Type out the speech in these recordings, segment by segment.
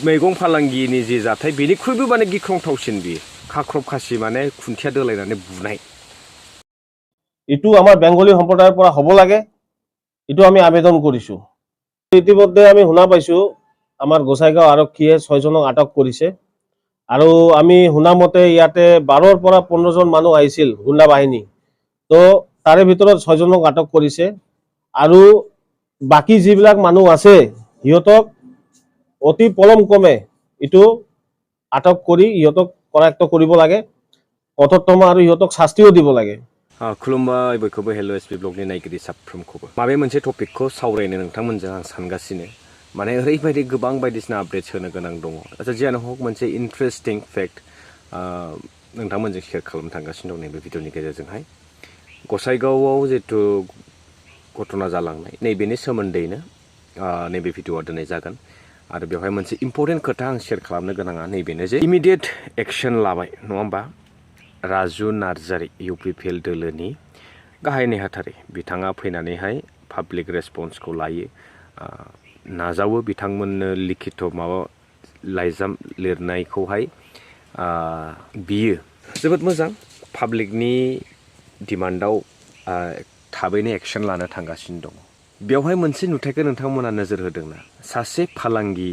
मैगं फालांगिनि जे जाथाय बेनिख्रुइबो माने गिख्रंथावसिन बियो खाख्रब खासि माने खुन्थिया दोलायनानै बुनाय इटु आमार बेंगली सम्प्रदायर পৰা হ'ব লাগে इटु आमी आवेदन কৰিছো ইতিমধ্যে আমি শুনা পাইছো আমাৰ গোসাইগাঁও আৰক্ষীয়ে 6 জনক আটক কৰিছে আৰু আমি শুনা মতে ইয়াতে 12 ৰ পৰা 15 জন মানুহ আহিছিল গুণ্ডা বাহিনী তো তাৰে ভিতৰত 6 জনক আটক কৰিছে আৰু বাকি যিবিলাক মানুহ আছে হিয়তক অতি পলম কমে ইটু আটক কৰি হিয়তক কৰায়ত্ব কৰিব লাগে কঠোৰতম আৰু হিয়তক শাস্তিও দিব লাগে खुलुमबाय बयखौबो हेलो एसपी ब्लगनि नायगिरि साफ्रोमखौबो माबे मोनसे टपिकखौ सावरायनो नोंथांमोनजों आं सानगासिनो माने ओरैबायदि गोबां बायदिसिना आपडेट्स होनो गोनां दङ आच्चा जियानो हक मोनसे इन्टारेस्टिं फैक्ट नोंथांमोनजों शेयार खालामनो थांगासिनो दं नैबे भिडिअनि गेजेरजोंहाय गसाइगावआव जितु घटना जालांनाय नैबेनि सोमोन्दैनो नैबे भिडिअआ दिनै जागोन आरो बेवहाय मोनसे इम्पर्टेन्ट खोथा आं शेयार खालामनो गोनाङा नैबेनो जे इमिडिएट एक्शन लाबाय नङा होमबा राजु नार्जारी इउपिपिएल दोलोनि गाहाय नेहाथारि बिथाङा फैनानैहाय पाब्लिक रेसपन्सखौ लायो नाजावो बिथांमोननो लिखित माबा लाइजाम लिरनायखौहाय बियो जोबोद मोजां पाब्लिकनि डिमान्डआव थाबैनो एक्शन लानो थांगासिनो दङ बेवहाय मोनसे नुथायखौ नोंथांमोना नोजोर होदोंना सासे फालांगि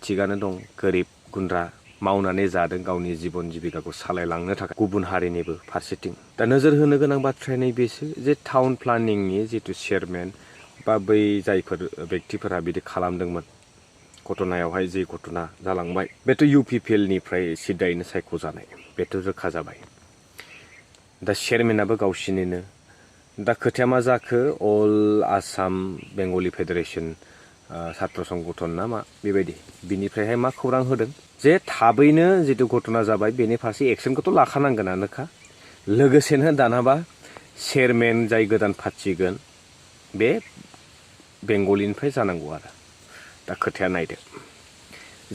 थिगानो दं गोरिब गुन्द्रा मावनानै जादों गावनि जीवन जीबिकाखौ सालायलांनो थाखाय गुबुन हारिनिबो फारसेथिं दा नोजोर होनो गोनां बाथ्राया नैबेसो जे टाउन प्लानिंनि जितु चेयारमेन बा बै जायफोर व्यक्तिफोरा बिदि खालामदोंमोन घटनायावहाय जे घटना जालांबाय बेथ' इउपिपिएलनिफ्राय सिदायैनो सायख'जानाय बेथ' रोखा जाबाय दा चेयारमेनाबो गावसिनिनो दा खोथाया मा जाखो अल आसाम बेंगली फेडारेशन छात्र संगठन ना मा बेबायदि बिनिफ्रायहाय मा खौरां होदों जे थाबैनो जितु घटना जाबाय बेनि फारसे एक्सनखौथ' लाखानांगोनानोखा लोगोसेनो दानाबा चेयारमेन जाय गोदान फाथिगोन बे बेंगलिनिफ्राय जानांगौ आरो दा खोथाया नायदो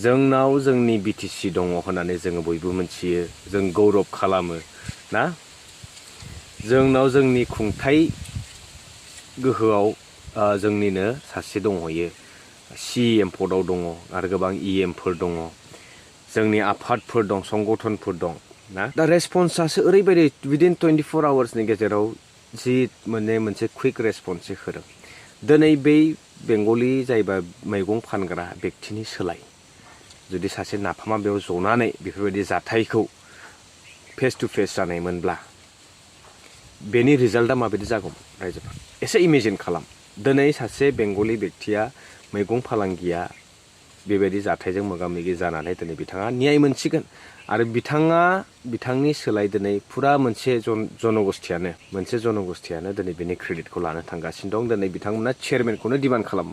जोंनाव जोंनि बिटिसि दङ होननानै जोङो बयबो मिथियो जों गौरब खालामो ना जोंनाव जोंनि खुंथाय गोहोआव जोंनिनो सासे दंहैयो सिएम पदआव दङ आरो गोबां इएमफोर दङ जोंनि आफादफोर दं संगठनफोर दं ना दा रेसपन्सआसो ओरैबायदि विदिन 24 आवार्सनि गेजेराव जि मोनसे क्विक रेसपन्स होदों दिनै बै बेंगली जायबा मैगं फानग्रा व्यक्तिनि सोलाय जुदि सासे नाफामा बेयाव जनानै बेफोरबायदि जाथायखौ फेस टु फेस जानायमोनब्ला बेनि रिजाल्टआ माबायदि जागौमोन रायजोफोर एसे इमेजिन खालाम दिनै सासे बेंगली व्यक्तिया मैगं फालांगिया बेबायदि जाथायजों मोगा मोगि जानानै दिनै बिथाङा न्याय मोनसिगोन आरो बिथांनि सोलाय दिनै फुरा मोनसे जनगोष्ठियानो दिनै बेनि क्रेडिटखौ लानो थांगासिनो दं दिनै बिथांमोना चेयारमेनखौनो डिमान्ड खालामो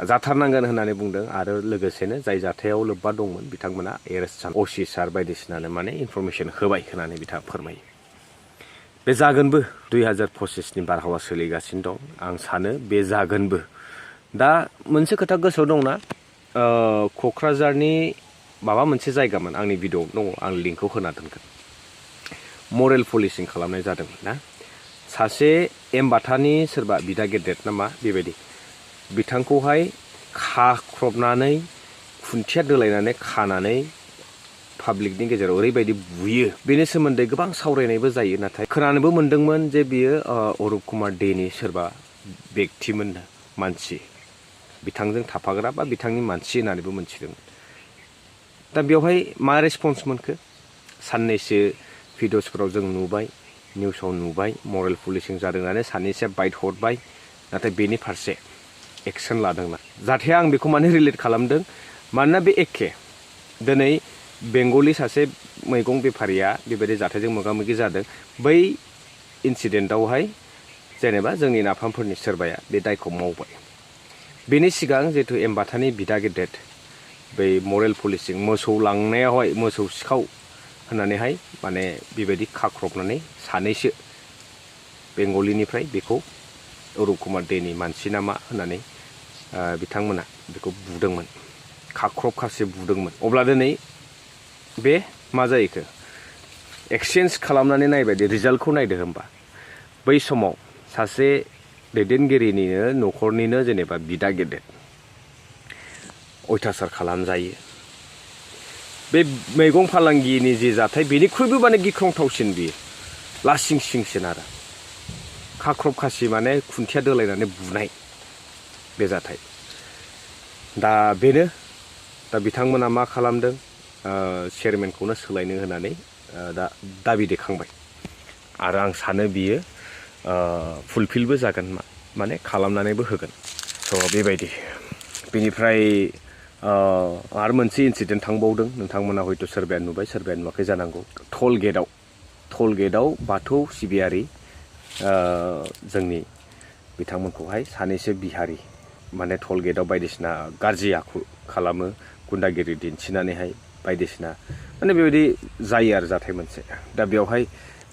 जाथारनांगोन होननानै बुंदों आरो लोगोसेनो जाय जाथायाव लोब्बा दंमोन बिथांमोना एरेस्ट असि सार बायदिसिनानो माने इनफरमेसन होबाय होननानै बिथाङा फोरमायो बे जागोनबो 2025नि बारहावा सोलिगासिनो दं आं सानो बे जागोनबो दा मोनसे खोथा गोसोआव दंना क'क्राझारनि माबा मोनसे जायगामोन आंनि भिडिअ दङ आं लिंकखौ होना दोनगोन मरेल पुलिसिं खालामनाय जादोंमोन ना सासे M.Bathaनि सोरबा बिदा गेदेर नामा बेबायदि बिथांखौहाय खाख्रबनानै खुन्थिया दोलायनानै खानानै पाब्लिकनि गेजेराव ओरैबायदि बुयो बेनि सोमोन्दै गोबां सावरायनायबो जायो नाथाय खोनानोबो मोन्दोंमोन जे बियो अरुप कुमार देनि सोरबा व्यक्तिमोन मानसि बिथांजों थाफाग्रा बा बिथांनि मानसि होननानैबो मोनथिदोंमोन दा बेवहाय मा रेसपन्स मोनखो साननैसो भिडिअसफोराव जों नुबाय निउसाव नुबाय मरेल पुलिसिं जादों होननानै सानैसोआ बाइट हरबाय नाथाय बेनि फारसे एक्सन लादोंना जाथाया आं बेखौ माने रिलेट खालामदों मानोना बे एखे दिनै बेंगली सासे मैगं बेफारिया बेबायदि जाथायजों मोगा मोगि जादों बै इन्सिडेन्टआवहाय जेनेबा जोंनि नाफामफोरनि सोरबाया बे दायखौ मावबाय बेनि सिगां जितु M.Bathaनि बिदा गेदेर बै मरेल पुलिसिं मोसौ लांनायावहाय मोसौ सिखाव होननानैहाय माने बेबायदि खाख्रबनानै सानैसो बेंगलिनिफ्राय बेखौ अरुप कुमार देनि मानसि नामा होननानै बिथांमोना बेखौ बुदोंमोन खाख्रब खासि बुदोंमोन अब्ला दिनै बे मा जायैखो एक्सचेन्ज खालामनानै नायबायदि रिजाल्टखौ नायदो होमबा बै समाव सासे दैदेनगिरिनिनो न'खरनिनो जेनेबा बिदा गेदेर अयथासार खालामजायो बे मैगं फालांगिनि जे जाथाय बेनिख्रुइबो माने गिख्रंथावसिन बियो लासिं सिंसिन आरो खाख्रब खासि माने खुन्थिया दोलायनानै बुनाय बे जाथाय दा बेनो दा बिथांमोना मा खालामदों चेयारमेनखौनो सोलायनो होनानै दा दाबि दैखांबाय आरो आं सानो बियो फुलफिलबो जागोन माने खालामनानैबो होगोन स' बेबायदि बेनिफ्राय आरो मोनसे इन्सिडेन्ट थांबावदों नोंथांमोना हयथ' सोरबाया नुबाय सोरबाया नुवाखै जानांगौ टल गेटआव बाथौ सिबियारि जोंनि बिथांमोनखौहाय सानैसो बिहारि माने टल गेटआव बायदिसिना गाज्रि आखु खालामो गुन्डागिरि दिन्थिनानैहाय बायदिसिना माने बेबायदि जायो आरो जाथाय मोनसे दा बेवहाय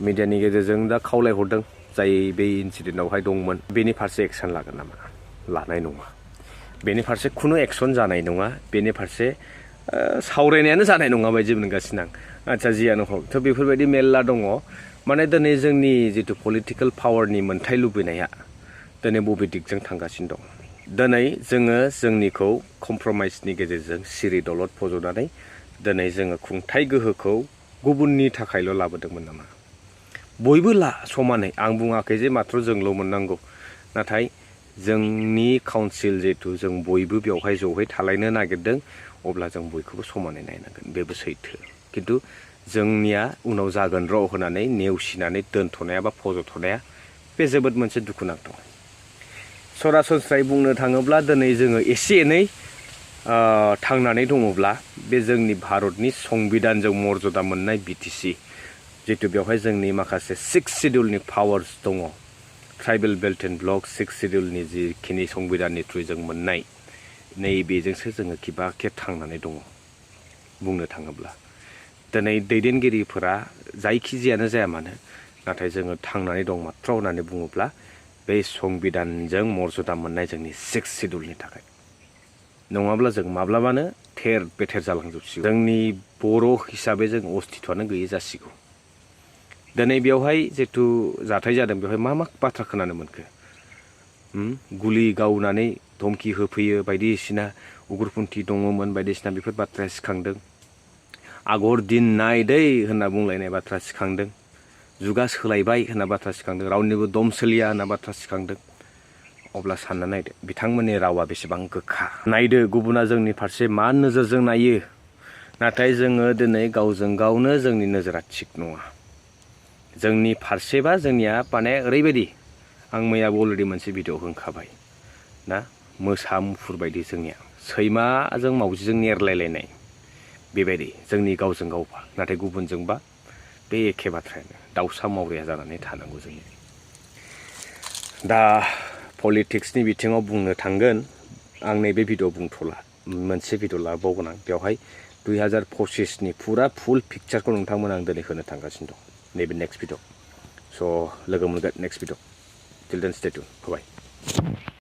मिडियानि गेजेरजों दा खावलायहरदों जाय बे इन्सिडेन्टआवहाय दंमोन बेनि फारसे एक्सन लागोन नामा लानाय नङा बेनि फारसे खुनु एक्सन जानाय नङा बेनि फारसे सावरायनायानो जानाय नङा बायदि मोनगासिनो आं आচ্ছা जियानो हक थ' बेफोरबायदि मेरला दङ माने दिनै जोंनि जिथु पलिटिकेल पावारनि मोन्थाय लुबैनाया दिनै बबे दिगजों थांगासिनो दं दिनै जोङो जोंनिखौ कमप्रमाइसनि गेजेरजों सिरि दलद फज'नानै दिनै जोङो खुंथाय गोहोखौ गुबुननि थाखायल' लाबोदोंमोन नामा बयबो समानै आं बुङाखै जे माथ्र जोंल' मोननांगौ नाथाय जोंनि काउन्सिल जिहेतु जों बयबो बेवहाय जयै थालायनो नागिरदों अब्ला जों बयखौबो समानै नायनांगोन बेबो सैथो खिन्थु जोंनिया उनाव जागोन र' होनानै नेवसिनानै दोनथ'नाया बा फज'थ'नाया बे जोबोद मोनसे दुखुनांथाव सरासनस्रायै बुंनो थाङोब्ला दिनै जोङो एसे एनै थांनानै दङब्ला बे जोंनि भारतनि संबिधानजों मर्यादा मोननाय बिटिसि जितु बेवहाय जोंनि माखासे 6 सिडिउलनि पावार्स दङ ट्राइबेल बेल्ट एन्ड ब्लक 6 सिडिउलनि जिखिनि संबिधाननि थ्रुयै जों मोननाय नैबेजोंसो जोङो किबाके थांनानै दङ बुंनो थाङोब्ला दिनै दैदेनगिरिफोरा जायखिजायानो जाया मानो नाथाय जोङो थांनानै दं माथ्र होननानै बुङोब्ला बे संबिधानजों मर्यादा मोननाय जोंनि 6 सिडिउलनि थाखाय नङाब्ला जों माब्लाबानो थेर बेथेर जालांजोबसिगौ जोंनि बर' हिसाबै जों अस्तित्वआनो गैयै जासिगौ दिनै बेवहाय जिथु जाथाय जादों बेवहाय मा बाथ्रा खोनानो मोनखो गुलि गावनानै धमकि होफैयो बायदिसिना उग्रपन्थी दङमोन बायदिसिना बेफोर बाथ्राया सिखांदों आगर दिन नाय दै होनना बुंलायनाय बाथ्रा सिखांदों जुगा सोलायबाय होनना बाथ्रा सिखांदों रावनिबो दम सोलिया होनना बाथ्रा सिखांदों अब्ला सानना नायदो बिथांमोननि रावा बेसेबां गोखा नायदो गुबुना जोंनि फारसे मा नोजोरजों नायो नाथाय जोङो दिनै गावजों गावनो जोंनि नोजोरा थिग नङा जोंनि फारसेबा जोंनिया माने ओरैबायदि आं मैयाबो अलरेडि मोनसे भिडिअ होखाबाय ना मोसा मुफुर बायदि जोंनिया सैमाजों मावजिजों नेरलायलायनाय बेबायदि जोंनि गावजों गावबा नाथाय गुबुनजोंबा बे एखे बाथ्रायानो दाउसा मावरिया जानानै थानांगौ जोंनि दा पलिटिक्सनि बिथिङाव बुंनो थांगोन आं नैबे भिडिअ बुंथ'ला मोनसे भिडिअ लाबावगोन आं बेवहाय 2025नि फुरा फुल पिक्चारखौ नोंथांमोन आं दिनै होनो थांगासिनो दं नैबे नेक्स्ट भिडिअ स' लोगो मोनगोन नेक्स्ट भिडिअ टिल देन स्टे टिउन बाय